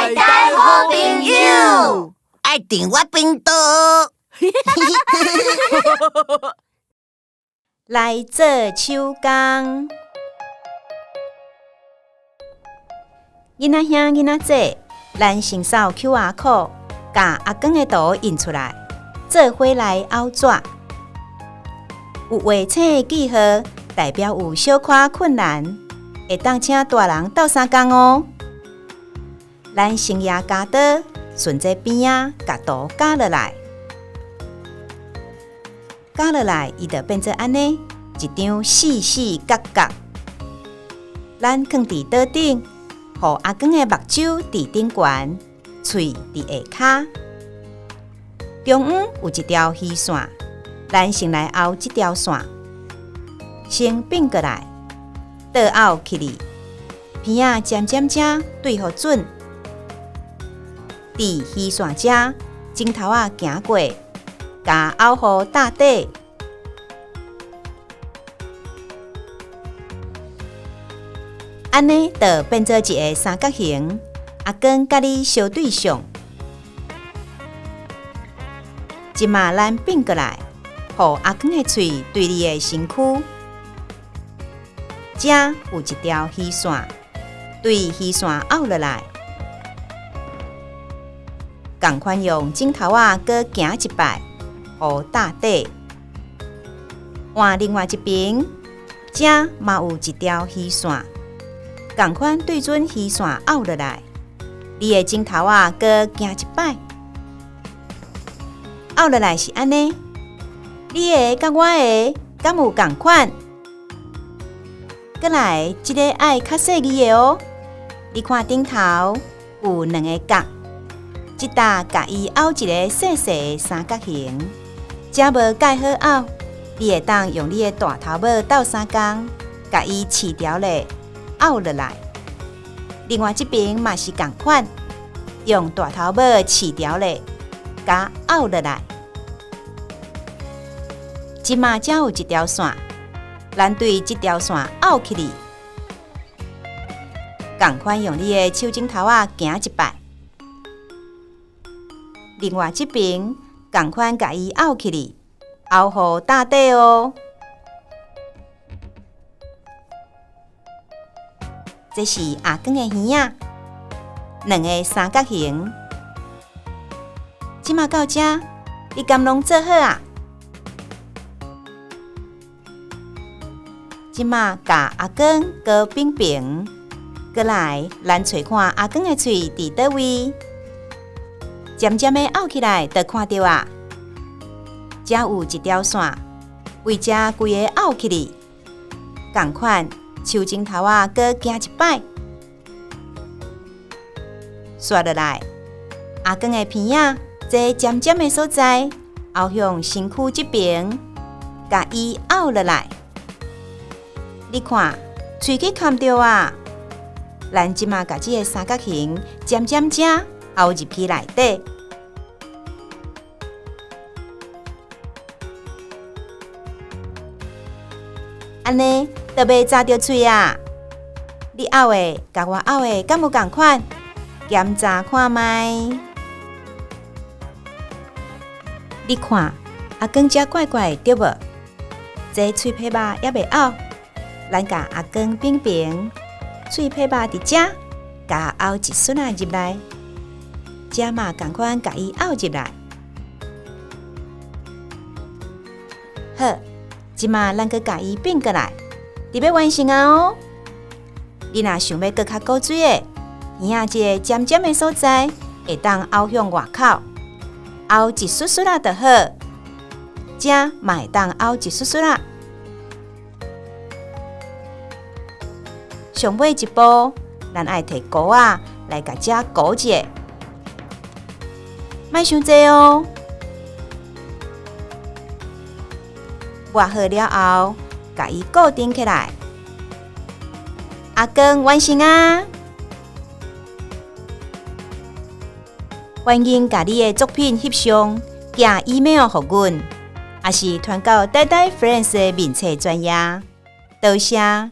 台台好朋友，愛訂我頻道。來做手工，囡仔兄囡仔姐，咱先掃 QR code，共阿光的圖印出來，做伙來拗紙。有畫青的記號，代表有小可困難，會當請大人鬥相共哦。咱先舉鉸刀，順這邊仔，共圖鉸落來，鉸落來，伊就變做按呢一張四四角角。咱囥佇桌頂，予阿光的目睭佇頂懸，喙佇下跤。中央有一條虛線，咱先來拗這條線，先反過來，倒拗起來，鼻仔尖尖遮對予準。佇虛線遮，指頭仔行過，共拗予貼底，按呢就變做一个三角形。阿光佮你相對相，這馬咱反過來，予阿光的喙對你的身軀，遮有一條虛線，對虛線拗落來。仝款用指頭仔閣行一擺，予貼底。換另外一邊，遮嘛有一條虛線，仝款對準虛線拗落來。你的指頭仔閣行一擺，拗落來是按呢。你的佮我的敢有仝款？閣來，這个愛較細膩的哦。你看頂頭有兩个角。這搭共伊拗一个細細的三角形，這無蓋好拗，你會當用你的大頭拇鬥相共，共伊飼牢咧拗落來。另外這邊嘛是仝款，用大頭拇飼牢咧，共拗落來。這馬遮有一條線，咱對這條線拗起來，仝款用你的手指頭仔行一擺。另外這邊仝款共伊拗起來，拗予貼底哦。這是阿光的耳仔，兩个三角形。這馬到這，你敢攏做好啊？這馬共阿光閣反平，閣來，咱揣看阿光的喙佇佗位？尖尖的拗起來，就看著啊！遮有一條線，為遮規个拗起來，仝款手指頭仔閣行一擺，煞落來，阿光的鼻仔這尖尖的所在，拗向身軀這邊，共伊拗落來。你看，喙去崁著啊！咱這馬共這个三角形尖尖遮拗入去內底，按呢就袂紮著喙啊！你拗的佮我拗的敢有仝款？檢查看覓。你看，阿光遮怪怪對無？這喙皮肉猶未拗，咱共阿光反平，喙皮肉佇遮，共拗一撮仔入來。遮嘛仝款，共伊拗入來。好，這馬咱閣共伊反過來，著欲完成啊哦！你若想欲閣較古錐的，耳仔這个尖尖的所在，會當拗向外口，拗一絲絲仔就好。遮嘛會當拗一絲絲仔。上尾一步，咱愛提糊仔來共遮糊一下。莫傷濟哦，抹好了後，共伊固定起來。阿光完成啊！歡迎共你的作品翕相，寄 email 予阮，抑是傳到台台 Friends 的面冊專頁。多謝。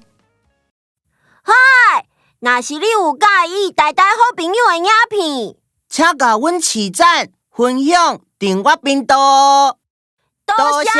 嗨，若是你有佮意台台好朋友的影片，請共阮揤讚、分享、訂閱頻道。多謝。